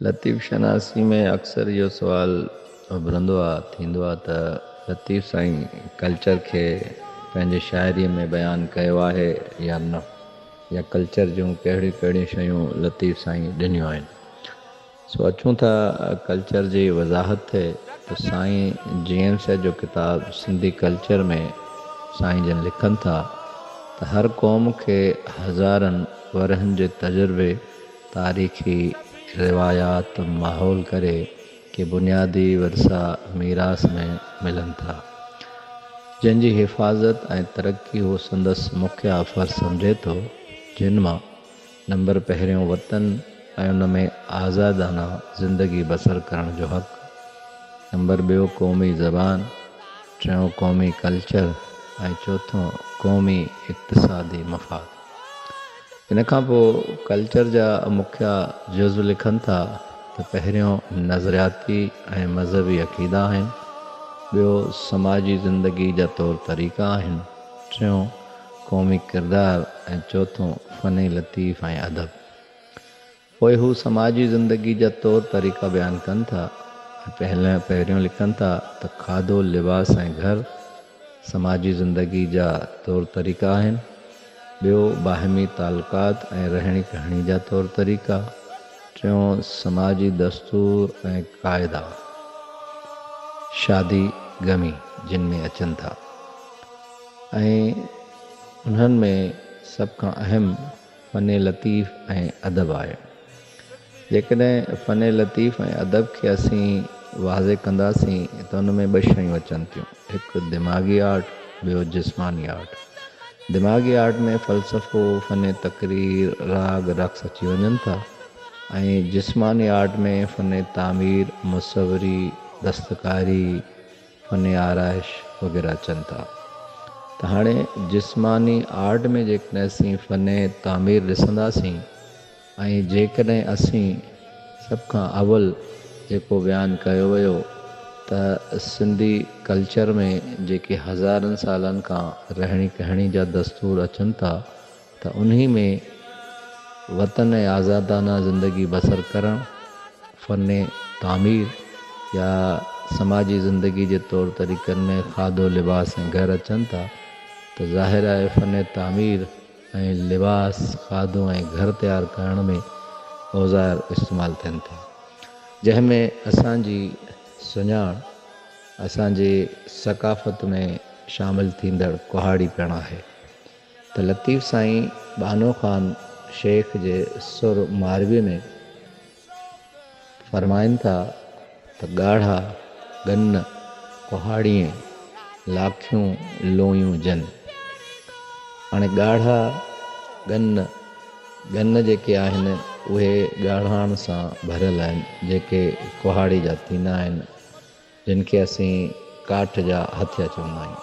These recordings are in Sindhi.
لطيف شناسي ۾ اڪثر اهو سوال اڀرندو آ، ٿيندو آ ته لطيف سائين ڪلچر کي پنهنجي شاعريء ۾ بيان ڪيو آهي يا نه؟ يا ڪلچر جون ڪهڙيون ڪهڙيون شيون لطيف سائين ڏنيون آهن؟ سو اچون ٿا ڪلچر جي وضاحت تي ته سائين جي ايم سيد جو ڪتاب سنڌي ڪلچر ۾ سائين جن لکن ٿا ته هر قوم کي هزارن ورهين جي تجربي، تاريخي روايات، ماحول ڪري ڪي بنيادي ورثا ميراث ۾ ملن ٿا، جن جي حفاظت ۽ ترقي هو سندس مکيه فرض سمجهي ٿو، جن مان نمبر پهريون وطن ۽ ان ۾ آزادانه زندگي بسر ڪرڻ جو حق، نمبر ٻيو قومي زبان، ٽيون قومي ڪلچر ۽ چوٿون قومي اقتصادي مفاد. ان کان پوء ڪلچر جا مکيه جز لکن ٿا ته پهريون نظرياتي ۽ مذهبي عقيدا آهن، ٻيو سماجي زندگي جا طور طريقا آهن، ٽيون قومي ڪردار ۽ چوٿون فن لطيف ۽ ادب. پوء هو سماجي زندگي جا طور طريقا بيان ڪن ٿا ۽ پهريون لکن ٿا ته کاڌو، لباس ۽ گهر سماجي زندگي جا طور طريقا آهن، ٻيو باهمي تعلقات ۽ رهڻي ڪهڻي جا طور طريقا، ٽيون سماجي دستور ۽ قاعدا، شادي غمي جن ۾ اچن ٿا ۽ انهن ۾ سڀ کان اهم فن لطيف ۽ ادب آهي. جيڪڏهن فن لطيف ۽ ادب کي اسين واضح ڪنداسين ته ان ۾ ٻه شيون اچن ٿيون، هڪ دماغي آرٽ، ٻيو جسماني آرٽ. دماغي آرٽ ۾ فلسفو، فن تقرير، راڳ، رقص اچي وڃن ٿا ۽ جسماني آرٽ ۾ فن تعمير، مصوري، دستڪاري، فن آرائش وغيره اچن ٿا ته هاڻي جسماني آرٽ ۾ جيڪڏهن اسين فن تعمير ڏسنداسين ۽ جيڪڏهن اسين سڀ کان اول جيڪو بيان ڪيو ويو ته سنڌي ڪلچر ۾ جيڪي هزارن سالن کان رهڻي ڪهڻي جا دستور اچن ٿا ته انهي ۾ وطن ۽ آزادانه زندگي بسر ڪرڻ، فن تعمير يا سماجي زندگي جي طور طريقن ۾ کاڌو، لباس ۽ گهر اچن ٿا ته ظاهر آهي فن تعمير ۽ لباس، کاڌو ۽ گهر تيار ڪرڻ ۾ اوزار استعمال ٿين ٿا، جنهن ۾ اسان جي سڃاڻ اسان جي ثقافت ۾ شامل ٿيندڙ ڪهاڙي پڻ آهي. ته لطيف سائين ٻانهو خان شيخ جي سر ماروي ۾ فرمائن ٿا ته ڳاڙها ڳن ڪهاڙيين لاکيون لويون جن. هاڻي ڳاڙها ڳن، ڳن جيڪي آهن اهي ڳاڙهاڻ سان ڀريل آهن جيڪي ڪهاڙي جا ٿيندا آهن. جن کي اسين ڪاٺ جا هٿيا چوندا آهيون.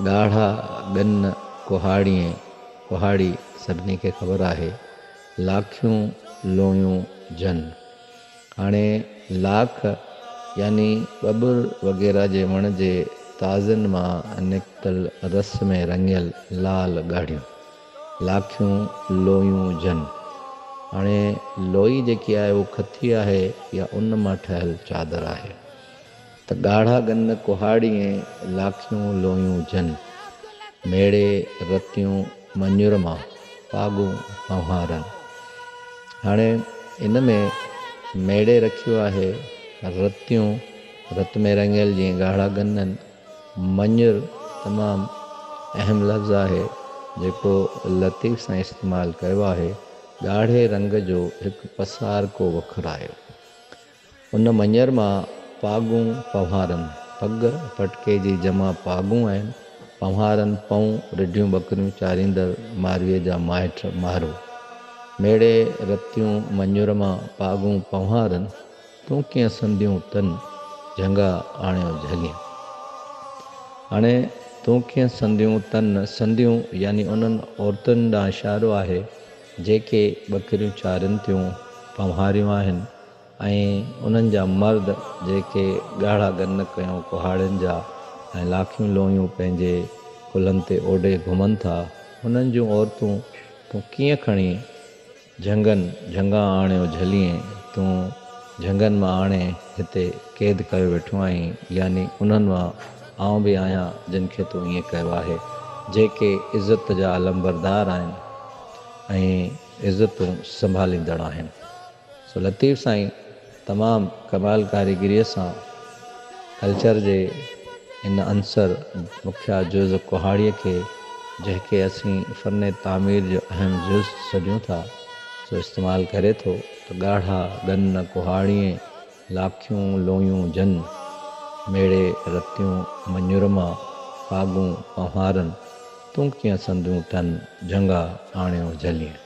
ڳاڙها ڳن ڪهاڙيين، ڪهاڙي سڀني کي خبر آهي، لاکيون لويون جن. هاڻي لاک يعني ٻٻر وغيره جي وڻ جي تازين مان نڪتل رس ۾ رڱيل لال ڳاڙهيون. لاکيون لويون جن. هاڻي لوئي جيڪي آهي اهو کٿي آهي يا ان مان ٺهيل چادر آهي. ته ڳاڙها ڳن ڪهاڙي ۽ لاکيون لويون جن. ميڙي رتيون مڃر مان پاڳون پنهوارن. هاڻي ان ۾ ميڙي رکيو آهي رتيون رت ۾ رڱيل جيئن ڳاڙها ڳن آهن. مڃر تمام اهم لفظ آهي، جيڪو لطيف سائين استعمال ڪيو آهي. ڳاڙهي رنگ جو هڪ پسارڪو وکر آهي. ان مڃر مان پاڳون پنهوارن، پڳ، پٽڪي جي جمع پاڳون آهن. پنهوارن پئون، رڍيون ٻڪريون چاريندڙ مارويء جا مائٽ مارو. ميڙي رتيون مڃر مان پاڳون پنهوارن. تون ڪيئن سنديون تن، جهنگا آڻيو جهلين. هاڻي تون ڪيئن سنديون تن، سنديون يعني انهن عورتن ڏانهن اشارو آهي، جيڪي ٻڪريون چارين ٿيون، پنهواريون آهن ۽ انهن جا مرد جيڪي ڳاڙها ڳن ڪيون ڪهاڙين جا ۽ لاکيون لويون پنهنجي ڪلهن تي اوڍي گهمن ٿا، انهن جون عورتون تون ڪيئن کڻي جهنگن جهنگان آڻيو جهلين تون جهنگن مان آڻي هتي قيد ڪيو ويٺو آهين، يعني انهن مان آئون به آهيان جن کي تون ائين ڪيو آهي، جيڪي عزت جا علمبردار آهن ۽ عزتون سنڀاليندڙ آهن. سو لطيف سائين تمام ڪمال ڪاريگريء سان ڪلچر جي ان عنصر مکيه جز ڪهاڙيء کي، جنهن کي اسين فن تعمير جو اهم جز سڏيون ٿا، سو استعمال ڪري ٿو ته ڳاڙها ڳن ڪهاڙيين، لاکيون لويون جن، ميڙي رتيون مڃر مان، پاڳون پنهوارن، تون ڪيئن سنديون ٽن، جهنگا آڻيو جهلين.